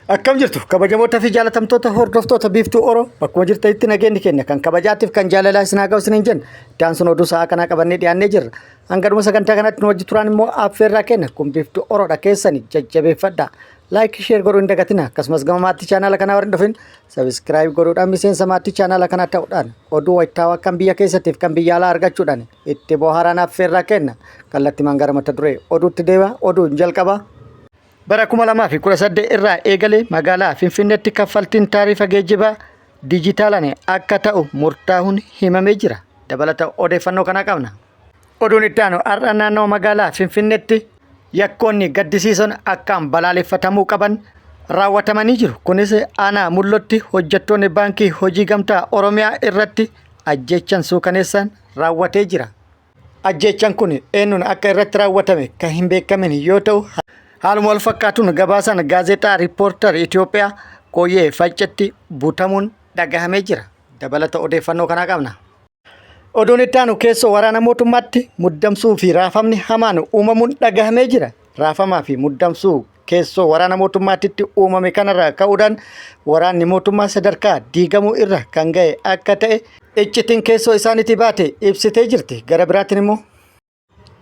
Akkam jirtu kabajamoota fi jaalatamtoota hordoftoota Biiftuu Oro, bakkuma jirtanitti nageenyi keenya kan kabajaatiif kan jaalalaa isin haa ga'u isiniin jenna. Daansuun oduu sa'aa kanaa qabannee dhiyaannee jirra. Hanga dhuma sagantaa kanatti nu wajji turaan immoo affeerraa kenna. Kun Biiftuu Oroodha, keessani jajjabeeffadha. Like, share godhuu hin dagatina. Akkasumas gama maatii chaanaala kanaa warri hin dhufin subscribe godhuudhaan miseensa maatii chaanaala kanaa ta'uudhaan oduu wayitaawaa kan biyya keessattiif kan biyya alaa argachuudhaan itti bohaaraan affeerraa kenna. Kallattimaan gara mata duree oduutti deema. Oduun jalqaba. Bara 2018 irraa eegalee magaalaa Finfinneetti kaffaltiin taarifa geejjibaa dijitaalaan akka ta'u murtaa'uun himamee jira. Dabalata odeeffannoo kanaa qabna. Oduun itti aanu, har'a naannoo magaalaa Finfinneetti yakkoonni gaddisiisoon akkaan balaaleffatamuu qaban raawwatamanii jiru. Kunis aanaa Mullootti hojjettoonni baankii hojii gamtaa Oromiyaa irratti ajjeechaan suukaneessaan raawwatee jira. Ajjeechaan kun eenyuun akka irratti raawwatame kan hin beekamin yoo ta'u, haaluma wal fakkaatuun gabaasaan gaazexaa Riippoortar Itoophiyaa Kooyyee Faccetti butamuun dhagahamee jira. Dabalata odeeffannoo kanaa qabna. Oduun itti aanu, keessoo waraana mootummaatti muddamsuu fi raafamni hamaan uumamuun dhagahamee jira. Raafamaa fi muddamsuu keessoo waraana mootummaatti uumame kanarraa ka'uudhaan waraanni mootummaa sadarkaa diigamuu irra kan ga'e akka ta'e iccitiin keessoo isaaniitii baate ibsitee jirti. Gara biraatiin immoo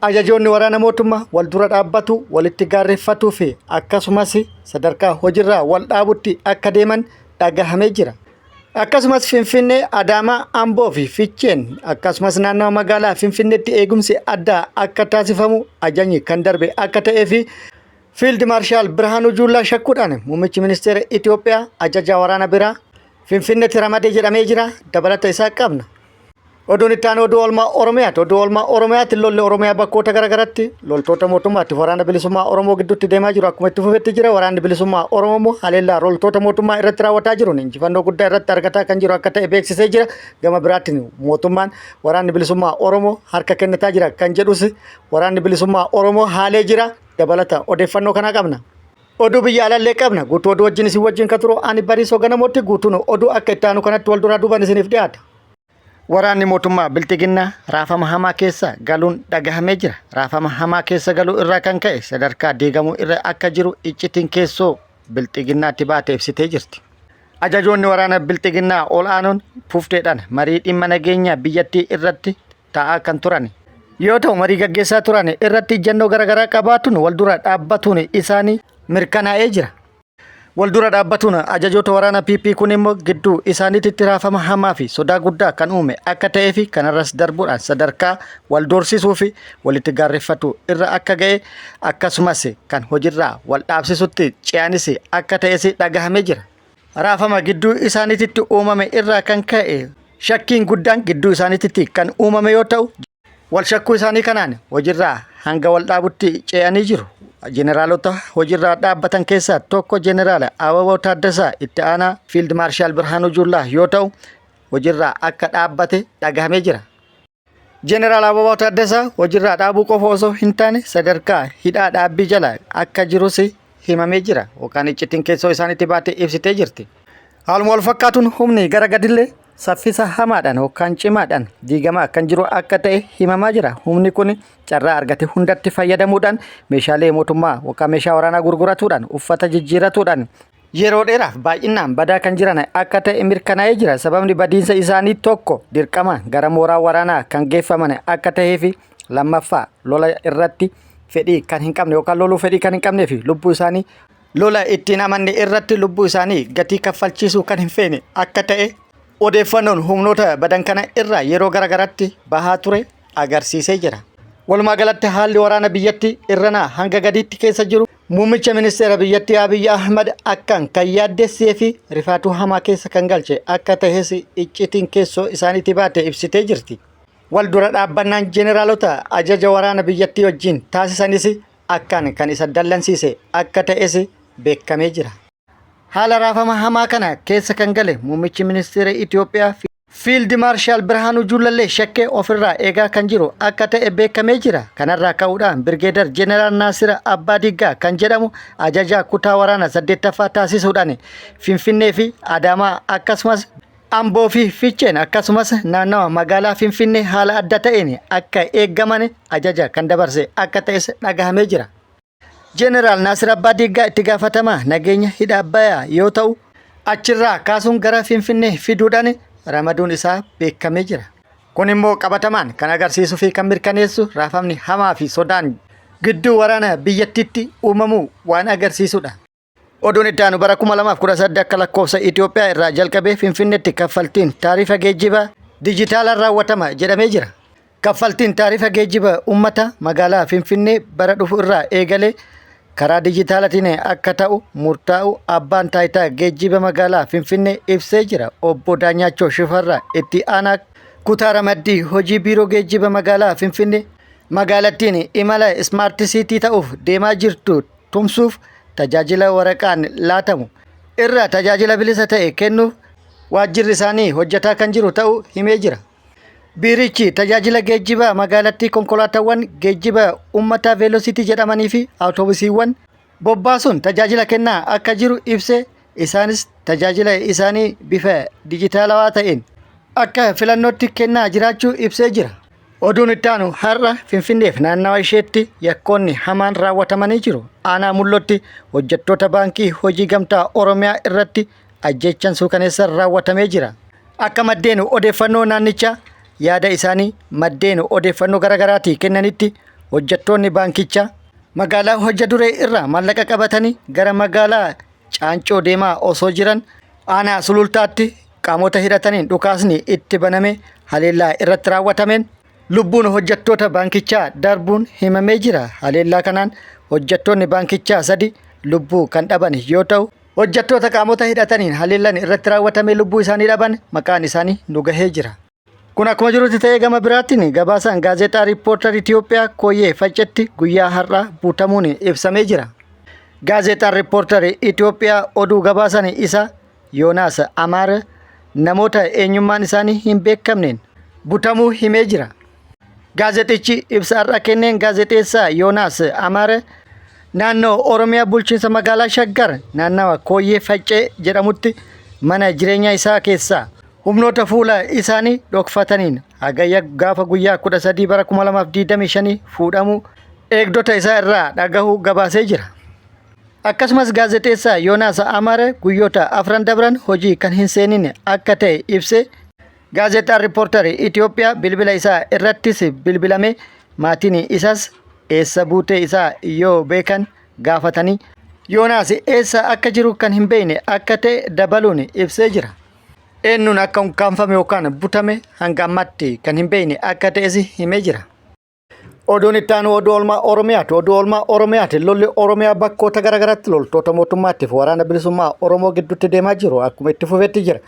ajajoonni waraana mootummaa wal dura dhaabbatu, walitti gaarreeffatuu fi akkasumas sadarkaa hojiirraa wal dhaabutti akka deeman dhagahamee jira. Akkasumas Finfinnee, Adaamaa, Amboo fi Fiicheen akkasumas naannawa magaalaa Finfinneetti eegumsi addaa akka taasifamu ajajni kan darbe akka ta'ee fi Fiild Maarshaal Birhaanuu Juullaa shakkuudhaan muummichi ministeera Itoophiyaa ajajaa waraana biraa Finfinneetti ramadee jedhamee jira. Dabalata isaa qabna. Oduun itti aanu oduu oolmaa Oromiyaati. Oduu oolmaa Oromiyaatti lolli Oromiyaa bakkoota garaagaraatti loltoota mootummaatti waraana bilisummaa Oromoo gidduutti deemaa jiru akkuma itti fufetti jira. Waraanni bilisummaa Oromoo immoo haleellaa loltoota mootummaa irratti raawwataa jiruun injifannoo guddaa irratti argataa kan jiru akka ta'e beeksisee jira. Gama biraatiin mootummaan waraanni bilisummaa Oromoo harka kennataa jira kan jedhus waraanni bilisummaa Oromoo haalee jira. Dabalata odeeffannoo kanaa qabna. Oduu biyya alallee qabna. Guutuu oduu wajjin isin wajjin kan turu ani Bariisoo Ganamootti. Guutuun oduu akka itti aanu kanatti wal duraa duubaan isiniif dhiyaata. Waraanni mootummaa Bilxiginnaa raafama hamaa keessa galuun dhagahamee jira. Raafama hamaa keessa galuu irraa kan ka'e sadarkaa diigamuu irra akka jiru iccitiin keessoo Bilxiginnaatti baate ibsitee jirti. Ajajoonni waraana Bilxiginnaa ol'aanoon pufteedhaan marii dhimma nageenya biyyattii irratti taa'aa kan turan yoo ta'u, marii gaggeessaa turan irratti ijjannoo garaagaraa qabaatuun wal dura dhaabbatuun isaanii mirkanaa'ee jira. Wal dura dhaabbatuun ajajoota waraana PP kun immoo gidduu isaaniitti raafama hamaa fi sodaa guddaa kan uume akka ta'ee fi kanarras darbuudhaan sadarkaa wal doorsisuu fi walitti gaarreeffatu irra akka ga'e akkasumas kan hojiirraa wal dhaabsisutti ce'anis akka ta'es dhagahamee jira. Raafama gidduu isaaniitti uumame irraa kan ka'e shakkiin guddaan gidduu isaaniitti kan uumame yoo ta'u, wal shakkuu isaanii kanaan hojiirraa hanga wal dhaabutti ce'anii jiru. Jeneraalota hojiirraa dhaabbatan keessaa tokko Jeneraala Ababaw Taaddasaa itti aanaa Fiild Maarshaal Birhaanuu Juullaa yoo ta'u, hojiirraa akka dhaabbate dhagahamee jira. Jeneraal Ababaw Taaddasaa hojiirraa dhaabuu qofa osoo hin taane sadarkaa hidhaa dhaabbii jala akka jirus himamee jira yookaan iccitiin keessoo isaaniitti baatee ibsitee jirti. Haaluma wal fakkaatuun humni gara gadillee saffisa hamaadhaan yookaan cimaadhaan diigamaa kan jiru akka ta'e himamaa jira. Humni kun carraa argate hundatti fayyadamuudhaan meeshaalee mootummaa yookaan meeshaa waraanaa gurguratuudhaan, uffata jijjiiratuudhaan yeroo dheeraaf baay'inaan badaa kan jiran akka ta'e mirkanaa'ee jira. Sababni badiinsa isaanii tokko dirqama gara mooraa waraanaa kan geeffaman akka ta'ee fi lammaffaa lola irratti fedhii kan hin qabne yookaan loluu fedhii kan hin qabnee fi lubbuu isaanii lola ittiin amanne irratti lubbuu isaanii gatii kaffalchiisuu kan hin feene akka ta'e odeeffannoon humnoota badan kana irraa yeroo garaagaraatti bahaa ture agarsiisee jira. Walumaa galatti haalli waraana biyyattii irranaa hanga gadiitti keessa jiru muummicha ministeera biyyattii Abiy Ahmad akkaan kan yaaddessee fi rifaatuu hamaa keessa kan galche akka ta'es iccitiin keessoo isaaniitti baate ibsitee jirti. Wal dura dhaabbannaan jeneraalota ajaja waraana biyyattii wajjin taasisanis akkaan kan isa dallansiise akka ta'es beekamee jira. Haala raafama hamaa kana keessa kan gale muummichi ministeera Itoophiyaa Fiild Maarshaal Birhaanuu Juulallee shakkee ofirraa eegaa kan jiru akka ta'e beekamee jira. Kanarraa ka'uudhaan Birgeedar Jeneraal Naasir Abbaa Diggaa kan jedhamu ajajaa kutaa waraana 8ffaa taasisuudhaan Finfinnee fi Adaamaa akkasumas Amboo fi Fiicheen akkasumas naannawa magaalaa Finfinnee haala adda ta'een akka eeggaman ajaja kan dabarse akka ta'es dhagahamee jira. Jeneraal Naasir Abbaa Diiggaa itti gaafatamaa nageenya hidha Abbayaa yoo ta'u, achirraa kaasuun gara Finfinnee fiduudhaan ramaduun isaa beekamee jira. Kun immoo qabatamaan kan agarsiisuu fi kan mirkaneessu raafamni hamaa fi sodaan gidduu waraana biyyattiitti uumamuu waan agarsiisudha. Oduun itti aanu bara 2018 akka lakkoofsa Itoophiyaa irraa jalqabee Finfinneetti kaffaltiin taarifa geejjibaa dijitaalaan raawwatama jedhamee jira. Kaffaltiin taarifa geejjiba uummata magaalaa Finfinnee bara dhufu irraa eegalee karaa dijitaalatiin akka ta'u murtaa'u abbaan taayitaa geejjiba magaalaa Finfinnee ibsee jira. Obbo Daanyaachoo Shifarraa itti aanaa kutaa ramaddii hojii biiroo geejjiba magaalaa Finfinnee magaalattiin imala ismaartii siitii ta'uuf deemaa jirtu tumsuuf tajaajila waraqaan laatamu irra tajaajila bilisa ta'e kennuuf waajjirri isaanii hojjetaa kan jiru ta'uu himee jira. Biirichi tajaajila geejjibaa magaalattii konkolaataawwan geejjiba uummataa veelosiitii jedhamanii fi awutoobisiiwwan bobbaasuun tajaajila kennaa akka jiru ibsee isaanis tajaajila isaanii bifa dijitaalawaa ta'een akka filannootti kennaa jiraachuu ibsee jira. Oduun itti aanu har'a Finfinneef naannawa isheetti yakkoonni hamaan raawwatamanii jiru. Aanaa Mullootti hojjettoota baankii hojii gamtaa Oromiyaa irratti ajjeechaan suukaneessaan raawwatamee jira. Akka maddeen odeeffannoo naannichaa yaada isaanii maddeen odeeffannoo garaagaraatii kennanitti hojjettoonni baankichaa magaalaa Hojja Duree irraa maallaqa qabatanii gara magaalaa Caancoo deemaa osoo jiran aanaa Sulultaatti qaamota hidhataniin dhukaasni itti baname haleellaa irratti raawwatameen lubbuun hojjettoota baankichaa darbuun himamee jira. Haleellaa kanaan hojjettoonni baankichaa sadi lubbuu kan dhaban yoo ta'u, hojjettoota qaamota hidhataniin haleellaan irratti raawwatamee lubbuu isaanii dhaban maqaan isaanii nu gahee jira. Kun akkuma jirutti ta'ee gama biraatiin gabaasaan gaazexaa Riippoortar Itoophiyaa Kooyyee Faccetti guyyaa har'aa butamuun ibsamee jira. Gaazexaan Riippoortar Itoophiyaa oduu gabaasan isa Yoonaas Amaare namoota eenyummaan isaanii hin beekamneen butamuu himee jira. Gaazexichi ibsa har'a kenneen gaazexeessaa Yoonaas Amaare naannoo Oromiyaa bulchiinsa magaalaa Shaggar naannawa Kooyyee Faccee jedhamutti mana jireenyaa isaa keessaa humnoota fuula isaanii dhokfataniin hagayya gaafa guyyaa 13 bara 2025 fuudhamuu eegdota isaa irraa dhagahuu gabaasee jira. Akkasumas gaazexeessaa Yoonaas Amaare guyyoota afran dabran hojii kan hin seenin akka ta'e ibsee Gaazexaan Riippoortar Itoophiyaa bilbila isaa irrattis bilbilamee maatiin isaas eessa buutee isaa yoo beekan gaafatanii Yoonaas eessa akka jiru kan hin beekne akka ta'e dabaluun ibsee jira. Eenyuun akka ukkaamfame yookaan butame hanga ammaatti kan hin beekne akka ta'es himee jira. Oduun itti aanu oduu oolmaa Oromiyaati. Oduu oolmaa Oromiyaati. Lolli Oromiyaa bakkoota garaagaraatti loltoota mootummaatiif waraana bilisummaa Oromoo gidduutti deemaa jiru akkuma itti fufetti jira.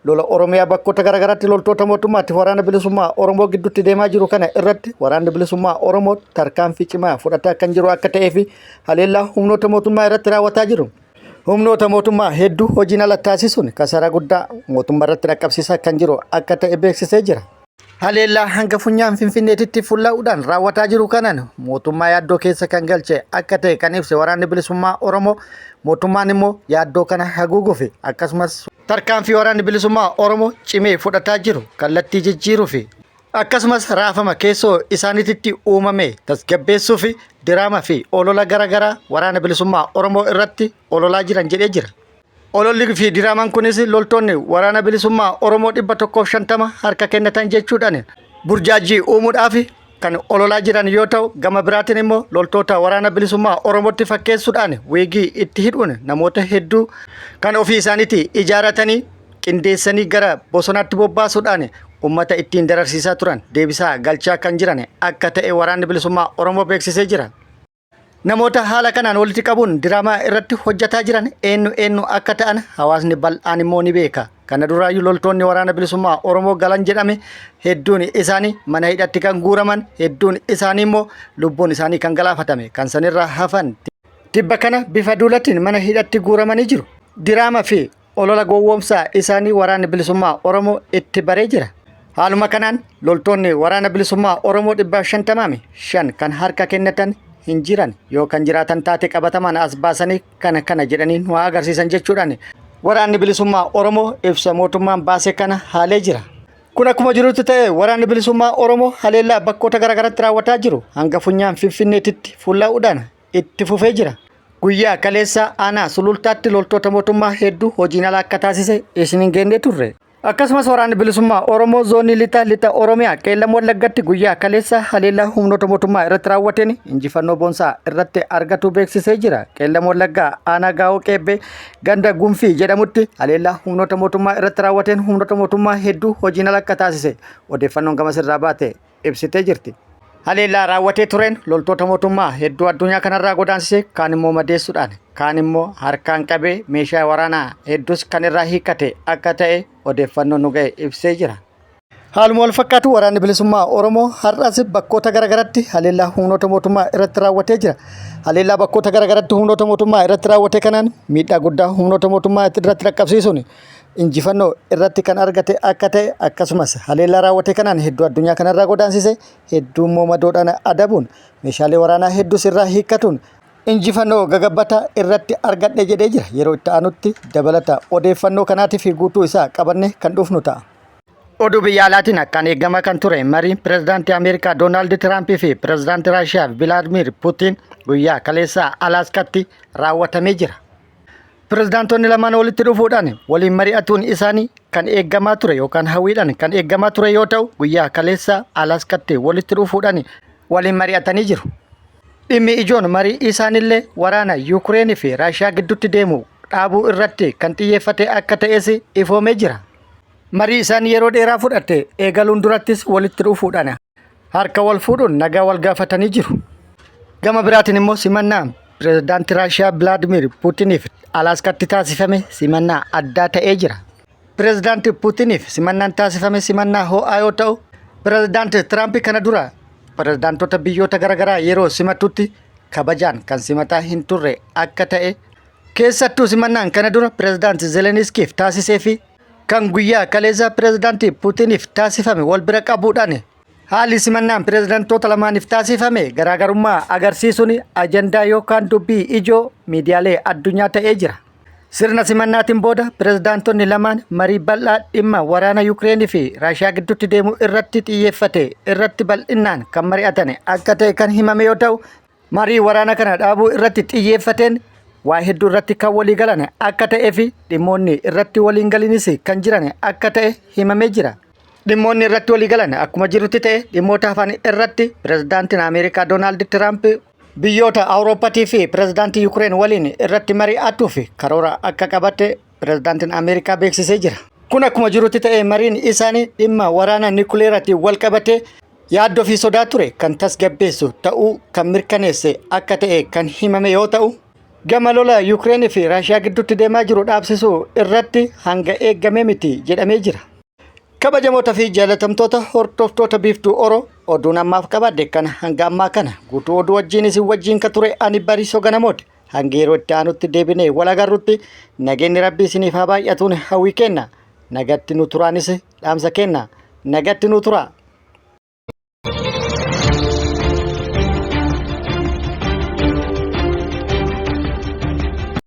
Lola Oromiyaa bakkoota garaagaraatti loltoota mootummaatiif waraana bilisummaa Oromoo gidduutti deemaa jiru kana irratti waraanni bilisummaa Oromoo tarkaanfii cimaa fudhataa kan jiru akka ta'ee fi haleellaa humnoota mootummaa irratti raawwataa jiru. Humnoota mootummaa hedduu hojiin ala taasisuun kasaaraa guddaa mootummaa irratti dhaqqabsiisaa kan jiru akka ta'e beeksisee jira. Haleellaa hanga funyaan Finfinneetitti fulla'uudhaan raawwataa jiru kanaan mootummaa yaaddoo keessa kan galche akka ta'e kan ibse waraanni bilisummaa Oromoo mootummaan immoo yaaddoo kana haguuguuf akkasumas tarkaanfii waraanni bilisummaa Oromoo cimee fudhataa jiru kallattii jijjiiruu fi akkasumas raafama keessoo isaaniititti uumame tasgabbeessuu fi diraama fi olola garaagaraa waraana bilisummaa Oromoo irratti ololaa jiran jedhee jira. Ololli fi diraamaan kunis loltoonni waraana bilisummaa Oromoo 150 harka kennatan jechuudhaan burjaajii uumuudhaaf kan ololaa jiran yoo ta'u gama biraatiin immoo loltoota waraana bilisummaa Oromootti fakkeessuudhaan wiigii itti hidhuun namoota hedduu kan ofii isaaniitii ijaaratanii qindeessanii gara bosonaatti bobbaasuudhaan uummata ittiin dararsiisaa turan deebisaa galchaa kan jiran akka ta'e waraanni bilisummaa Oromoo beeksisee jira. Namoota haala kanaan walitti qabuun diraamaa irratti hojjetaa jiran eenyu eenyu akka ta'an hawaasni bal'aan immoo ni beeka. Kana duraayyuu loltoonni waraana bilisummaa Oromoo galan jedhame hedduun isaanii mana hidhatti kan guuraman hedduun isaanii immoo lubbuun isaanii kan galaafatame kan sanirraa hafan tibba kana bifa duulatiin mana hidhatti guuramanii jiru. Diraama fi Olola gowwoomsaa isaanii waraanni bilisummaa Oromoo itti baree jira. Haaluma kanaan loltoonni waraana bilisummaa Oromoo 155 kan harka kennatan hin jiran yoo kan jiraatan taate qabatamaan as baasanii kana kana jedhanii nu haa agarsiisan jechuudhaan waraanni bilisummaa Oromoo ibsa mootummaan baase kana haalee jira. Kun akkuma jirutti ta'e waraanni bilisummaa Oromoo haleellaa bakkoota garaagaraatti raawwataa jiru hanga funyaan Finfinneetitti fullaa'uudhaan itti fufee jira. Guyyaa kaleessaa aanaa Sulultaatti loltoota mootummaa hedduu hojiin ala akka taasise isin hin geennee turre. Akkasumas waraanni bilisummaa Oromoo zoonii lixa lixa Oromiyaa Qeellam Wallaggatti guyyaa kaleessa haleellaa humnoota mootummaa irratti raawwateen injifannoo boonsaa irratti argatu beeksisee jira. Qeellam Wallaggaa aanaa Gaawoo Qeebbee ganda Gunfii jedhamutti haleellaa humnoota mootummaa irratti raawwateen humnoota mootummaa hedduu hojiin ala akka taasise odeeffannoon gamas irraa baate ibsitee jirti. Haleellaa raawwatee tureen loltoota mootummaa hedduu addunyaa kanarraa godaansise kaan immoo madeessuudhaan kaan immoo harkaan qabee meeshaa waraanaa hedduus kan irraa hiikkate akka ta'e odeeffannoon nu ga'e ibsee jira. Haaluma wal fakkaatu waraanni bilisummaa Oromoo har'as bakkoota garaagaratti haleellaa humnoota mootummaa irratti raawwatee jira. Haleellaa bakkoota garaagaratti humnoota mootummaa irratti raawwate kanaan miidhaa guddaa humnoota mootummaa irratti dhaqqabsiisuun injifannoo irratti kan argate akka ta'e akkasumas haleellaa raawwate kanaan hedduu addunyaa kanarraa godaansise hedduu immoo madoodhaan adabuun meeshaalee waraanaa hedduus irraa hiikkatuun injifannoo gagabbata irratti argadhe jedhee jira. Yeroo itti aanutti dabalata odeeffannoo kanaatii fi guutuu isaa qabanne kan dhufnu ta'a. Oduu biyya alaatiin akkaan eegamaa kan ture mariin pirezidaantii Ameerikaa Doonaald Tiraampii fi pirezidaantii Raashiyaa Vilaadimiir Putiin guyyaa kaleessaa Alaaskaatti raawwatamee jira. Pirezidaantonni lamaan walitti dhufuudhaan waliin mari'atuun isaanii kan eegamaa ture yookaan hawwiidhaan kan eegamaa ture yoo ta'u guyyaa kaleessaa Alaaskaatti walitti dhufuudhaan waliin mari'atanii jiru. Dhimmi ijoon marii isaanillee waraana Yuukireenii fi Raashiyaa gidduutti deemu dhaabuu irratti kan xiyyeeffate akka ta'es ifoomee jira. Marii isaan yeroo dheeraa fudhate eegaluun durattis walitti dhufuudhaan harka wal fuudhuun nagaa wal gaafatanii jiru. Gama biraatiin immoo simannaa pirezidaantii Raashiyaa Vilaadimiir Puutiniif Alaaskaatti taasifame simannaa addaa ta'ee jira. Pirezidaantii Puutiniif simannaan taasifame simannaa ho'aa yoo ta'u, pirezidaantii Tiraamp kana dura pirezidaantota biyyoota garaagaraa yeroo simatutti kabajaan kan simataa hin turre akka ta'e keessattuu simannaan kana dura pirezidaantii Zeleniskiif taasisee fi kan guyyaa kaleessa pirezidaantii Puutiniif taasifame wal bira qabuudhaan haalli simannaan pirezidaantoota lamaaniif taasifame garaagarummaa agarsiisuun ajandaa yookaan dubbii ijoo miidiyaalee addunyaa ta'ee jira. Sirna simannaatiin booda pirezidaantonni lamaan marii bal'aa dhimma waraana Yukireenii fi Raashiyaa gidduutti deemu irratti xiyyeeffate irratti bal'inaan kan mari'atan akka ta'e kan himame yoo ta'u, marii waraana kana dhaabuu irratti xiyyeeffateen waa hedduu irratti kan walii galan akka ta'ee fi dhimmoonni irratti waliin galinis kan jiran akka ta'e himamee jira. Dhimmoonni irratti walii galan akkuma jirutti ta'e dhimmoota hafan irratti pirezidaantiin Ameerikaa Doonaald Tiraamp biyyoota Awurooppaatii fi pirezidaantii Yukireen waliin irratti mari'atuuf karoora akka qabate pirezidaantiin Ameerikaa beeksisee jira. Kun akkuma jirutti ta'e mariin isaanii dhimma waraana nikuleeraatiin wal qabate yaaddoo fi sodaa ture kan tasgabbeessu ta'uu kan mirkaneesse akka ta'e kan himame yoo ta'u, gama lola Yukireenii fi Raashiyaa gidduutti deemaa jiru dhaabsisuu irratti hanga eegamee miti jedhamee jira. Kabajamoota fi jaalatamtoota hordoftoota Biiftuu Oro oduun ammaaf qabadhe kan hanga ammaa kana guutuu oduu wajjin isin wajjin ka ture ani Bariisoo Ganamooti. Hanga yeroo itti aanutti deebinee wal agarrutti nageenyi Rabbii isiniif haa baay'atuun hawwii kenna. Nagatti nu turaanis dhaamsa kenna. Nagatti nu turaa.